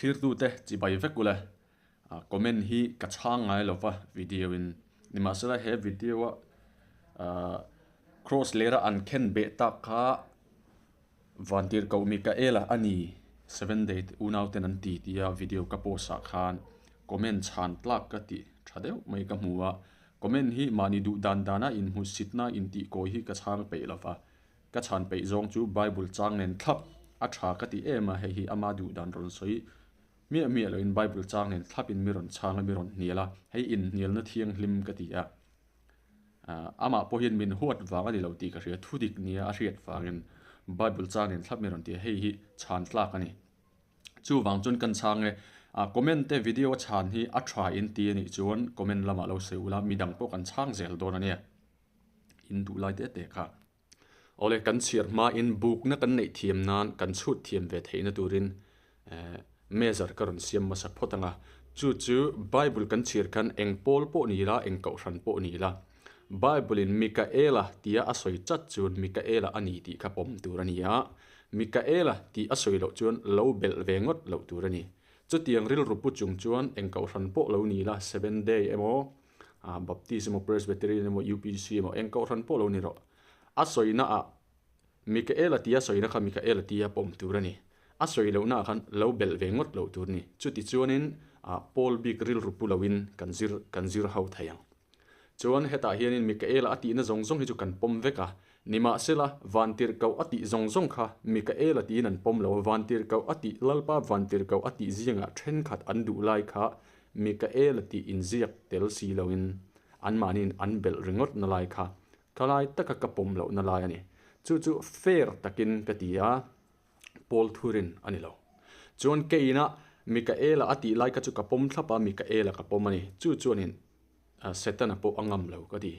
Thlirtute chibai vek ule. Comment hi ka chhang ngai lova video in. Nimahsela he video a cross lera an khen beh tak kha Vantirhkoh Mikaela a ni Seven Day unauten an ti tia video ka post ah khan comment chhan tlak ka tih tha deuh mai ka hmu a. Comment hi mahni duh dan dana inhmuhsitna intihkawi hi ka chhang peih lova. Ka chhan peih zawng chu Bible chang nen thlap a tha ka ti em a, hei hi ama duh dan rawn sawi miah miah loin Bible chang nen thlapin mi rawn chhang a, mi rawn hnial a, hei inhnialna thianghlim ka ti a. Amah pawh hian min huat vang a ni lo tih ka hria, thudik nia a hriat vangin Bible chang nen thlap mi rawn ti a, hei hi chhan tlak a ni. Chuvang chuan kan chhang e, comment te video a chhan hi a tha in ti a nih chuan comment lamah lo sawi ula, midang pawh kan chhang zel dawn a nia, in duh lai te te kha. Awle, kan chhiar hmain bukna kan neih thiam nan kan chhut thiam ve theihna turin measure ka rawn siam hmasa phawt ang a. Chu chu Bible kan chhiar khan eng pawl pawh ni ila, eng kohhran pawh ni ila, Bible-in Mikaela tia a sawi chat chuan Mikaela a ni tih kha pawm tur a ni a, Mikaela tih a sawi loh chuan lo belh ve ngawt loh tur a ni. Chutiang rilru pu chung chuan eng kohhran pawh lo ni ila, Seventh Day emaw, Baptist emaw Presbyterian emaw UPC emaw eng kohhran pawh lo ni rawh. A sawina ah Mikaela tia sawina kha Mikaela tia pawm tur a ni. A sawi lohna ah khan lo belh ve ngawt loh tur a ni. Chuti chuanin Paul bik rilru pu loin kan zir kan zir ho thei ang. Chuan hetah hianin Mikaela a tihna zawng zawng hi chu kan pawm vek a. Nimahsela, Vantirhkoh a tih zawng zawng kha Mikaela tiin an pawm lo a, Vantirhkoh a tih Lalpa Vantirhkoh a tih zingah thenkhat an duh lai kha Mikaela tih inziak tel si loin anmahniin an belh ringawt na lai kha ka lai taka ka pawm loh na lai a ni. Chu chu fair takin ka ti a, Paul thurin a ni lo. Chuan keiina Mikaela a tih lai kha chu ka pawm thlap a, Mikaela ka pawm a ni. Chu chuanin Setana pawh a ngam lo ka ti.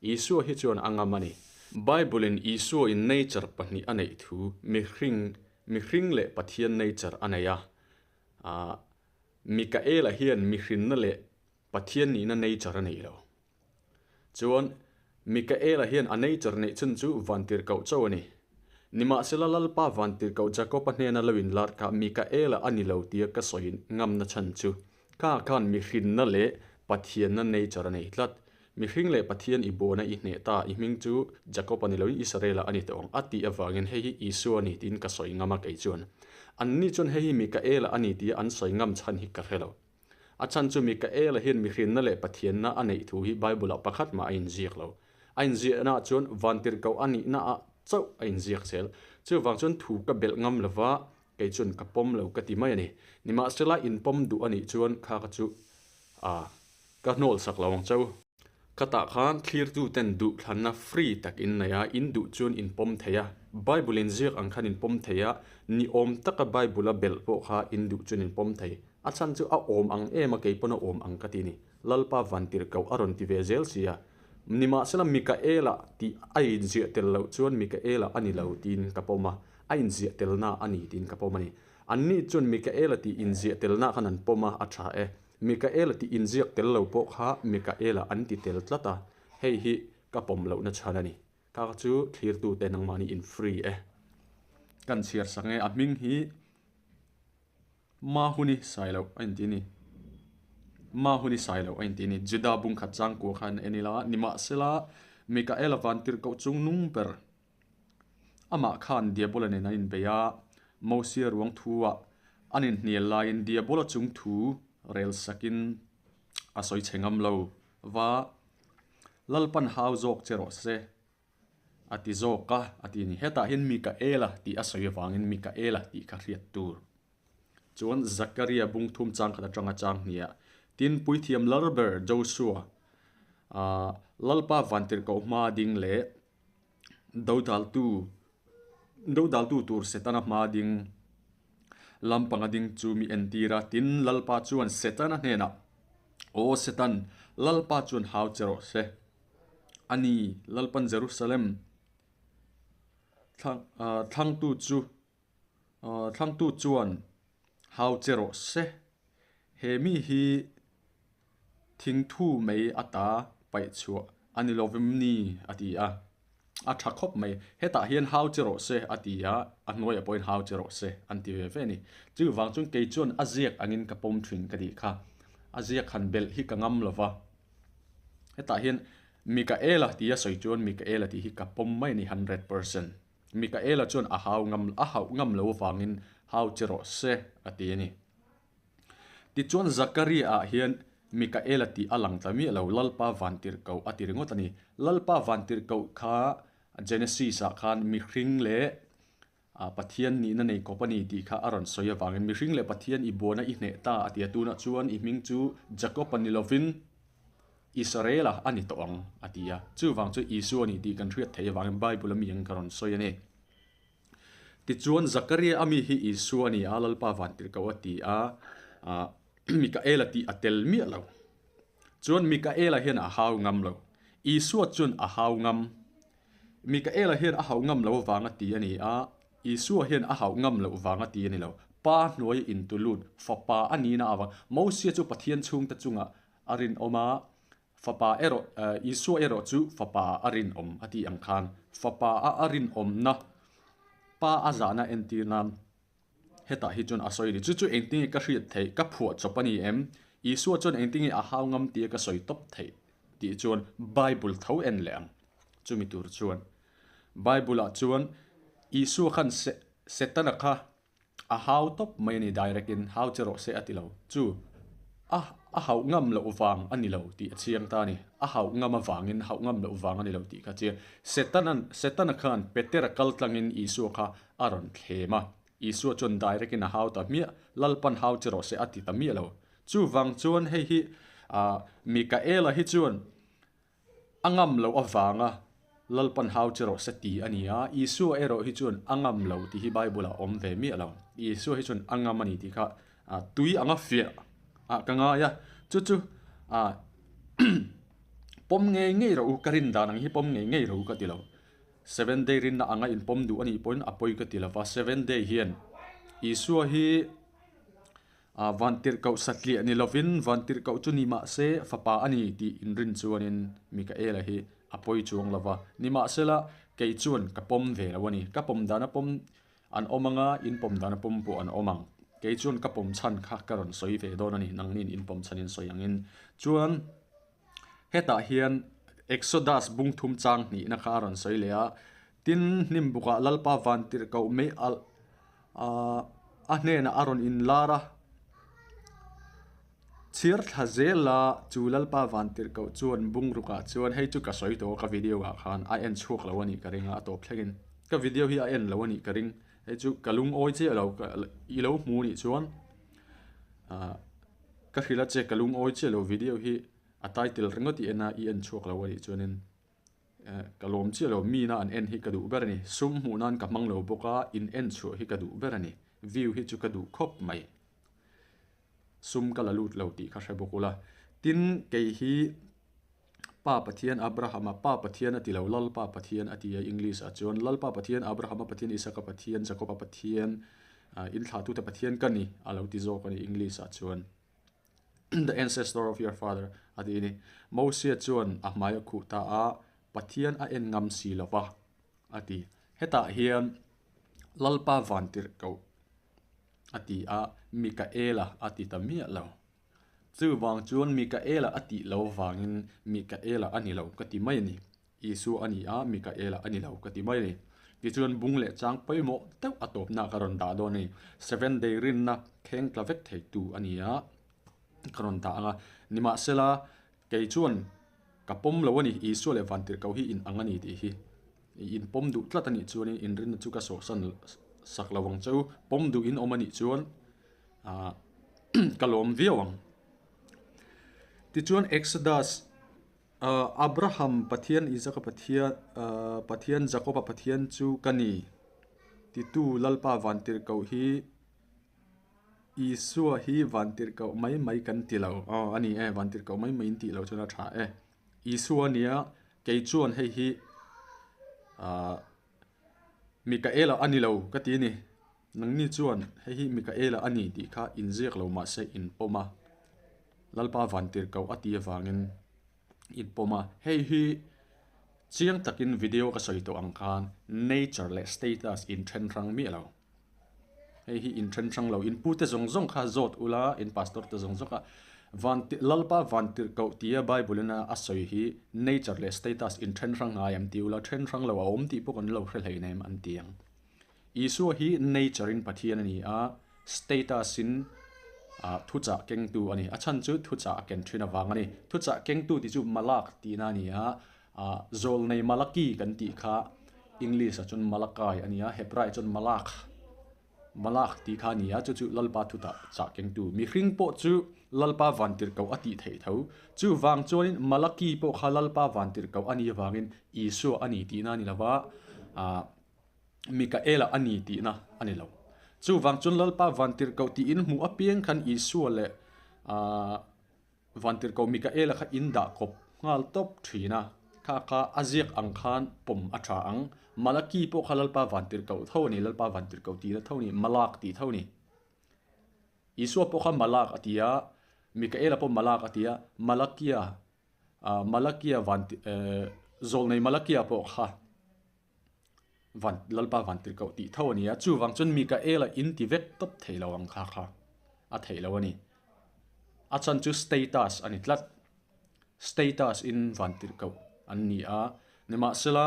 Isua hi chuan a ngam a ni. Bible-in Isua in nature pahnih a neih thu mihring mihring leh Pathian nature a nei a, Mikaela hian mihrinna leh Pathian nihna nature a nei lo. Chuan, Mikaela hian a nature neih chhun chu vantirhkoh chauh a ni. Nimahsela Lalpa vantirhkoh Jakoba hnena lo inlar kha Mikaela a ni lo tia ka sawi ngamna chhan chu kha khan mihrinna leh Pathianna nature a nei tlat. Mihring leh Pathian i buana i hneh ta, i hming chu Jakob a ni loin Israela a ni tawh ang a tih avangin hei hi Isua a ni tiin ka sawi ngam a kei chuan. Anni chuan hei hi Mikaela a ni tia an sawi ngam chhan hi ka hre lo. A chhan chu Mikaela hian mihrinna leh Pathianna a neih thu hi Bible-ah pakhat mah a inziak lo. A inziahnaah chuan vantirhkoh a nihnaah chauh a inziak zel. Chuvang chuan thu ka belh ngam lova kei chuan ka pawm lo ka ti mai a ni. Nimahsela inpawm duh a nih chuan kha ka chu a Ka hnawl sak lo ang chau. Khatah khan thlirtuten duhthlanna free tak in nei a, in duh chuan in pawm thei a, Bible in ziak ang khan in pawm thei a, ni awm taka Bible a belh pawh kha in duh chuan in pawm thei. A chhan chu a awm ang em a, kei pawn a awm ang ka ti ni. Lalpa vantirhkoh a rawn ti ve zel si a. Nimahsela Mikaela tih a inziah tel loh chuan Mikaela a ni lo tiin ka pawm a, a inziah telna a ni tiin ka pawm a ni. Anni chuan Mikaela tih inziah telna khan an pawm a, a tha e. Mikaela tih inziak tel lo pawh kha Mikaela an ti tel tlat a, hei hi ka pawm lohna chhan a ni. Kha kha chu thlirtute nangmahni in free e. Kan chhiar sak nge a hming hi Mahuni Sailoh a inti a ni. Mahuni Sailoh a inti a ni. Juda bungkhat changkua khan en ila, nimahsela Mikaela vantirhkoh chung nung ber Amah khan Diabola nen an inbei a, Mosia ruang thu-ah an inhnial laiin Diabola chung thu rel sakin a sawi chhe ngam lo va, Lalpan hau zawk che rawh se, a ti zawk a, a ti a ni. Hetah hian Mikaela tih a sawi avangin Mikaela tih kha hriat tur. Chuan Zakaria bung thum chang khat atanga chang hniah, tin puithiam lar ber Joshua, Lalpa vantirhkoh hma ding leh Dodaltu Dodaltu tur Setana hma ding lampanga ding chu mi entir a, tin Lalpa chuan Setana hnenah, Aw Setan, Lalpa chuan hau che rawh se. A ni, Lalpan Jerusalem thlangtu chu thlangtu chuan hau che rawh se. He mi hi thingthu mai ata paih chhuah a ni lovem ni? a ti a. A tha khawp mai. Hetah hian hau che rawh se a ti a, a hnuaiah pawhin hau che rawh se an ti ve ve a ni. Chuvang chuan kei chuan a ziak angin ka pawm thin ka tih kha. A ziak han belh hi ka ngam lo va. Hetah hian Mikaela tia sawi chuan Mikaela tih hi ka pawm mai a ni 100%. Mikaela chuan a hau ngam a hauh ngam lo avangin hau che rawh se a ti a ni. Tichuan Zakaria ah hian Mikaela tih a lang ta miah lo, Lalpa vantirhkoh a ti ringawt a ni. Lalpa vantirhkoh kha Genesis ah khan mihring leh Pathian nihna nei kawp a ni tih kha a rawn sawi avangin mihring leh Pathian i buana i hneh ta a ti a, tunah chuan i hming chu Jacob a ni lovin Israela a ni tawh ang a ti a. Chuvang chu Isua a ni tih kan hriat theih avangin Bible a mi ang ka rawn sawi a ni. Tichuan Zakaria a mi hi Isua a ni a, Lalpa vantirhkoh a ti a, Mikaela tih a tel miah lo. Chuan Mikaela hian a hau ngam lo. Isua chuan a hau ngam. Mikaela hian a hauh ngam lo vang a ti a ni a, Isua hian a hauh ngam loh vang a ti a ni lo. Pa hnuai intulut, fapa a nihna avang. Mosia chu Pathian chhungte chungah a rinawm a, Fapa erawh, Isua erawh chu Fapa a rinawm a tih ang khan Fapa a a rinawmna, Pa a zahna entir nan hetah hi chuan a sawi a ni. Chu chu engtinge ka hriat theih? Ka phuah chawp a ni em? Isua chuan engtinge a hau ngam tia ka sawi tawp theih tih chuan Bible tho en leh ang. Chumi tur chuan Bible ah chuan Isua khan Setana kha A hau tawp mai a ni, direct in hau che rawh se a ti lo. Chu a a hauh ngam loh vang a ni lo tih a chiang ta a ni. A hauh ngam avangin hauh ngam loh vang a ni lo tih kha chiang. Setanan Setana khan Petera kal tlangin Isua kha a rawn thlem a. Isua chuan direct in a hau ta hmiah, Lalpan hau che rawh se a ti ta miah lo. Chuvang chuan hei hi ah Mikaela hi chuan A ngam loh avanga Lalpan hau che rawh se ti a ni a, Isua erawh hi chuan a ngam lo tih hi Bible ah awm ve miah lo. Isua hi chuan a ngam a ni tih kha tui anga fiah ah ka ngai a, chu chu pawm ngei ngei rawh u, ka rin dan ang hi pawm ngei ngei rawh u ka ti lo. Seven day rinna anga inpawm duh a nih pawhin a pawi ka ti lo va, seven day hian Isua hi A vantirhkoh satliah ni lovin vantirhkoh chu ni mah se fapa a ni tih inrin chuanin Mikaela hi a pawi chuang lo va. Nimahsela, kei chuan ka pawm ve lo a ni. Ka pawm dana pawm an awm anga in pawm dana pawm pawh an awm ang. Kei chuan ka pawm chhan kha ka rawn sawi ve dawn a ni, nangniin in pawm chhanin sawi angin. Chuan hetah hian Exodus bungthum chang hnihna kha a rawn sawi leh a, Tin, hnimbukah Lalpa vantirhkoh mei alh a hnenah a rawn inlar a, chhiar thla zel a, chu Lalpa vantirhkoh chuan bungrukah chuan hei chu ka sawi tawh a ka video ah khan a en chhuak lo a nih ka ring a, a tawp thlengin ka video hi a en lo a nih ka ring, hei chu ka lungawi chiah lo i lo hmu nih chuan ah ka hrilh a che ka lungawi chiah lo video hi a title ringawt i en a i en chhuak lo a nih chuanin. Ka lawm chiah lo, mina an en hi ka duh ber a ni. Sum hmuh nan ka hmang lo bawk a, in en chhuah hi ka duh ber a ni. View hi chu ka duh khawp mai. Sum ka la lut lo tih kha hre bawk ula. Tin, kei hi Pa Pathian Abrahama Pa Pathian a ti lo, Lalpa Pathian a ti a English ah chuan Lalpa Pathian, Abrahama Pathian, Isaka Pathian, Jakoba Pathian, inthlahtute Pathian ka ni a lo ti zawk a ni English ah chuan. The ancestor of your father, a ti a ni. Mosia chuan a hmai a khuh ta a, Pathian a en ngam si lo va, a ti. Hetah hian Lalpa vantirhkoh a ti a, Mikaela a ti ta miah lo. Chuvang chuan Mikaela a tih lo vangin Mikaela a ni lo ka ti mai a ni. Isua a ni a, Mikaela a ni lo ka ti mai a ni. Tichuan bung leh chang pawimawh deuh a tawpna ka rawn dah dawn a ni. Seven day rinna kheng tla vek thei tu a ni a, ka rawn dah ang a. Nimahsela, kei chuan ka pawm lo a ni, Isua leh Vantirhkoh hi in ang a ni tih hi. In pawm duh tlat a nih chuanin in rinna chu ka sawhsan sak lo ang che u. Pawm duh in awm a nih chuan ka lawm viau ang. Tichuan Exodus. Abraham Pathian, Isaka Pathian, Pathian, Jakoba Pathian chu ka ni, titu Lalpa vantirhkoh hi Isua hi vantirhkoh mai mai kan ti lo. Aw, a ni e, vantirhkoh mai mai in tih loh chuan a tha e. Isua nia, kei chuan hei hi Mikaela a ni lo ka ti a ni. Nangni chuan hei hi Mikaela a ni tih kha inziak lo mahse in pawm a. Lalpa vantirhkoh a ti avangin in pawm a. Hei hi Chiang takin video ka sawi tawh ang khan nature leh status inthen hrang miah lo. Hei hi inthen hrang lo. In pute zawng zawng kha zawt ula, in pastor te zawng zawng kha van Lalpa vantirhkoh tia Bible in a sawi hi nature leh status inthen hrang ngai em ti ula, then hrang lo a awm tih pawh kan lo hre hleinem an ti ang. Isua hi nature in Pathian a ni a, status in thuchah kengtu a ni. A chhan chu thuchah a ken thin avang a ni. Thuchah kengtu tih chu Malak tihna a ni a, Zawlnei Malaki kan tih kha English ah chuan Malakai a ni a, Hebraih chuan Malak, Malak tih kha a ni a, chu chu Lalpa thutah chah kengtu. Mihring pawh chu Lalpa vantirhkoh a tih theih tho. Chuvang chuanin Malaki pawh kha Lalpa vantirhkoh a nih avangin Isua a ni tihna a ni lo va, Mikaela a ni tihna a ni lo. Chuvang chuan Lalpa vantirhkoh tih in hmuh apiang khan Isua leh vantirhkoh Mikaela kha in dah kawp nghal tawp thin a, kha kha a ziak ang khan pawm a tha ang. Malaki pawh kha Lalpa vantirhkoh tho a ni, Lalpa vantirhkoh tihna tho a ni, Malak tih tho a ni. Isua pawh kha Malak a ti a, Mikaela pawh Malak a ti a, Malakia, Malakia van, Zawlnei Malakia pawh kha Van, Lalpa van tirhkoh tih tho a ni a, chuvang chuan Mikaela in ti vek tawp thei lo ang kha kha a theih lo a ni. A chhan chu status a ni tlat. Status in van tirhkoh an ni a, nimahsela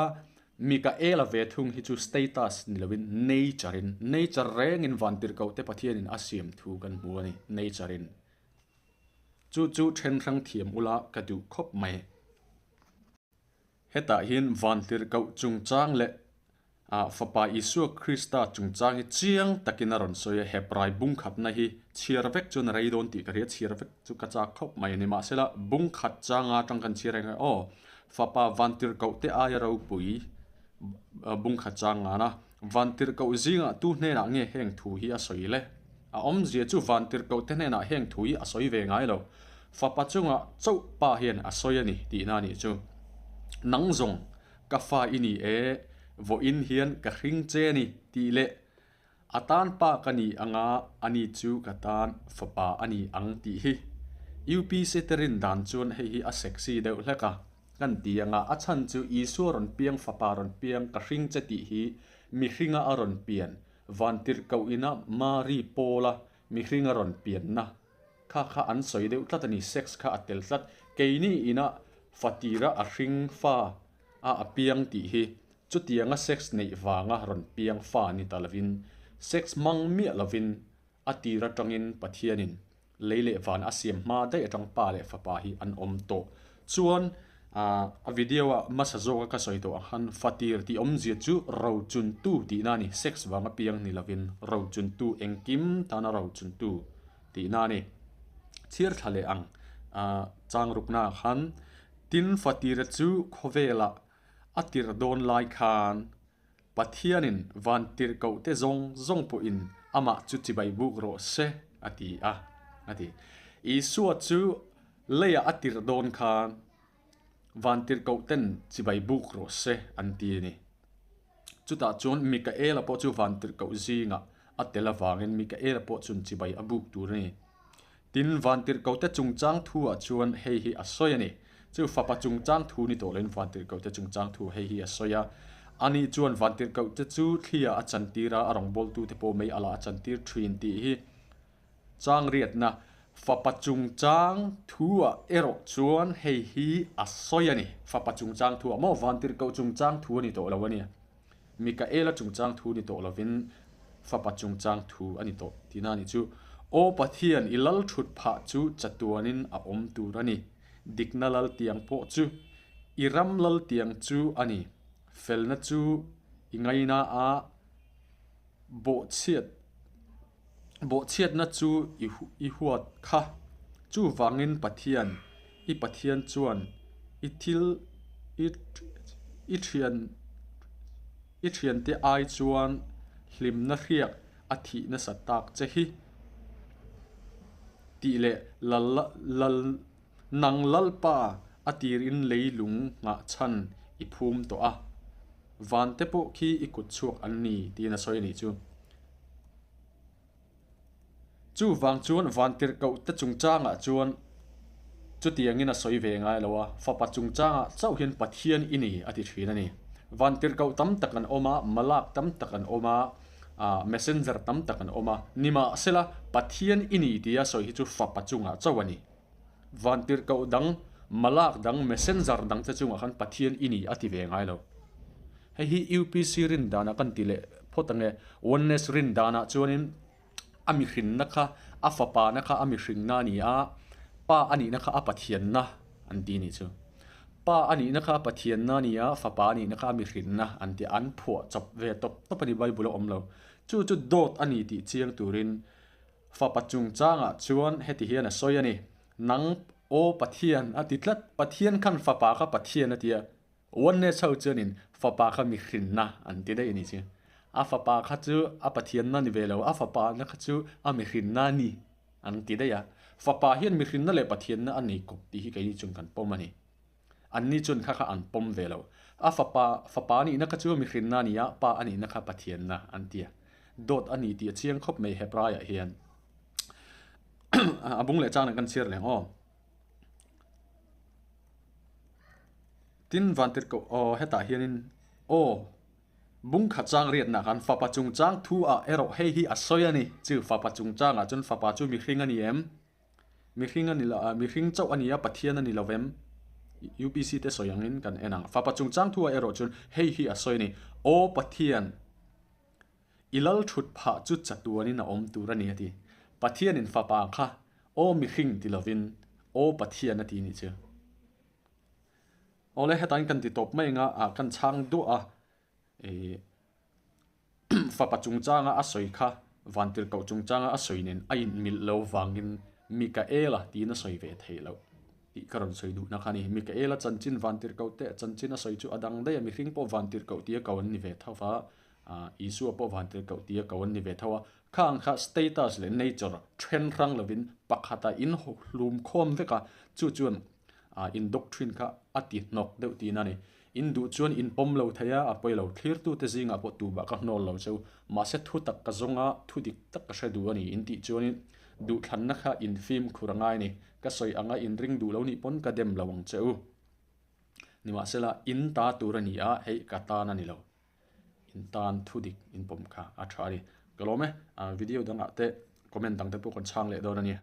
Mikaela ve thung hi chu status ni lovin nature in, nature rengin van tirhkoh te Pathianin a siam thu kan hmu a ni, nature in. Chu chu then hrang thiam ula ka duh khawp mai. Hetah hian vantirhkoh chungchang leh Fapa Isua Krista chungchang hi chiang takin a rawn sawi a, Hebrai bungkhatna hi chhiar vek chuan a rei dawn tih ka hria, chhiar vek chu ka chak khawp mai a ni. Mahsela, bungkhat changa atang kan chhiar eng e aw, Fapa vantirhkoh te aia ropui bungkhat chang ngana vantirhkoh zingah tu hnenah nge heng thu hi a sawi le? A awmzia chu vantirhkoh te hnenah heng thu hi a sawi ve ngai lo. Fapa chungah chauh pa hian a sawi a ni tihna a nih chu. Nang zawng ka fa i ni e, vawiin hian ka hring che a ni tih leh a tan pa ka ni anga ani chu ka tan fapa a ni ang tih hi UPC te rin dan chuan hei hi a sexy deuh hlek a kan ti anga a chhan chu Isua rawn piang fapa rawn piang ka hring che tih hi mihringa a rawn pian vantirhkoh ina Mari Paula mihringa rawn pianna Kha kha an sawi deuh tlat a ni, sex kha a tel tlat. Keini ina fatira a hring fa a a piang tih hi chutianga sex neih vanga rawn piang fa ni ta lovin, sex hmang miah lovin a tir atangin Pathianin lei leh van a siam hma daih atang pa leh fapa hi an awm tawh. Chuan a video a hmasa zawka ka sawi tawh ang khan fatir tih awmzia chu rochuntu tihna a ni, sex vanga piang ni lovin rochuntu engkim tana rochuntu. Tihna a ni. Chhiar thla leh ang chang rukna ah khan tin fatira chu khawvelah a tirh dawn lai khan Pathianin van tirhkoh te zawng zawng pawhin amah chu chibai buk rawh se a ti a, a ti. Isua chu leiah a tirh dawn khan van tirhkoh ten chibai buk rawh se an ti a ni. Chutah chuan Mikaela pawh chu vantirhkoh zingah a tel avangin Mikaela pawh chuan chibai a buk tur a ni. Tin, vantirhkohte chungchang thuah chuan hei hi a sawi a ni. Chu fapa chungchang thu ni tawh loin vantirhkohte chungchang thu hei hi a sawi a. Ani chuan vantirhkohte chu thlia a chantir a, a rawngbawltute pawh mei alah a chantir thin tih hi Changriatna, Fapa chungchang thu-ah erawh chuan hei hi a sawi a ni. Fapa chungchang thu-ah maw? Vantirhkoh chungchang thu a ni tawh lo a ni. Mikaela chungchang thu ni tawh lovin Fapa chungchang thu a ni tawh tihna a nih chu. Aw Pathian, i lal thut phah chu chatuanin a awm tur a ni. Dikna lal tiang pawh chu i ram lal tiang chu a ni. Felna chu i ngaina a bawhchhiat. Bawhchhiatna chu i huat kha. Chuvangin Pathian, i Pathian chuan i thil i i thian i thiante ai chuan hlimna hriak a thih nasa tak che hi tih leh lal lal nang Lalpa a tirin leilung nghah chhan i phum tawh a, vante pawh khi i kut chhuak an ni tiin a sawi a nih chu. Chuvang chuan vantirhkoh te chungchangah chuan Chutiangin a sawi ve ngai lo a, Fapa chungchangah chauh hian Pathian i ni a ti thin a ni. Vantirhkoh tam tak an awm a, malak tam tak an awm a, messenger tam tak an awm a. Nimahsela, Pathian i ni tia sawi hi chu Fapa chungah chauh a ni. Vantirhkoh dang, malak dang, messenger dang te chungah khan Pathian i ni a ti ve ngai lo. Hei hi UPC rin danah kan ti leh phawt ang e. Oneness rin danah chuanin a mihrinna kha a fapana kha a mihrinna a ni a, pa a nihna kha a Pathianna an ti nih chu. Pa a nihna kha a Pathianna a ni a, fapa a nihna kha a mihrinna an ti a, an phuah chawp ve tawp tawp a ni Bible a awm lo. Chu chu dawt a ni tih chiang turin Fapa chungchangah chuan heti hian a sawi a ni, Nang aw Pathian a ti tlat, Pathian khan fapa kha Pathian a ti a, Oneness ho chuanin fapa kha mihrinna an ti daih a ni chu. A fapa kha chu a Pathianna ni ve lo, a fapa na kha chu a mihrinna a ni an ti daih a. Fapa hian mihrinna leh Pathianna a nei kawp tih hi keini chuan kan pawm a ni. Anni chuan kha kha an pawm ve lo. A fapa, fapa a nihna kha chu mihrinna a ni a, pa a nihna kha Pathianna an ti a. Dawt a ni tih a chiang khawp mai Hebraiah hian. A bung leh chang nen kan chhiar leh ang aw. Tin, Vantirhkoh aw hetah hianin aw bung khat chang riatnah khan fapa chungchang thu ah erawh hei hi a sawi a ni. Chu fapa chungchangah chuan fapa chu mihring a ni em? Mihring a ni lo, mihring chauh a ni a, Pathian a ni lo vem? UPC te sawi angin kan en ang. Fapa chungchang thu ah erawh chuan hei hi a sawi a ni. Aw Pathian, i lal thut phah chu chatuanin a awm tur a ni a ti. Pathianin fapa kha aw mihring ti lovin aw Pathian a ti nih chu. Awle hetain kan ti tawp mai anga ah kan chhang duah a ih fapa chungchanga a sawi kha vantirhkoh chungchanga a sawi nen a inmilh lo vangin Mikaela tiin a sawi ve theih loh tih ka rawn sawi duhna kha a ni. Mikaela chanchin vantirhkoh te chanchin a sawi chu a dang daih a, mihring pawh vantirhkoh tia ko an ni ve tho va, ah Isua pawh vantirhkoh tia ko an ni ve tho a, khang kha status leh nature then hrang lovin pakhata in hlum khawm vek a, chu chuan Ah, in doctrine kha a ti hnawk deuh tihna a ni. In duh chuan in pawm lo thei a, a pawi lo. Thlirtute zingah pawh tubah ka hnawl lo cheu. Mahse thu tak ka zawng a, thu dik tak ka hre duh a ni in tih chuanin duhthlanna kha in fimkhur a ngai a ni. Ka sawi anga in ring duh lo nih pawn ka dem lo ang che u. Nimahsela, in ta tur a ni a, hei ka tan a ni lo. In tan thu dik in pawm kha a tha a ni. Ka lawm e, video dangah te comment dang te pawh kan chhang leh dawn a nia.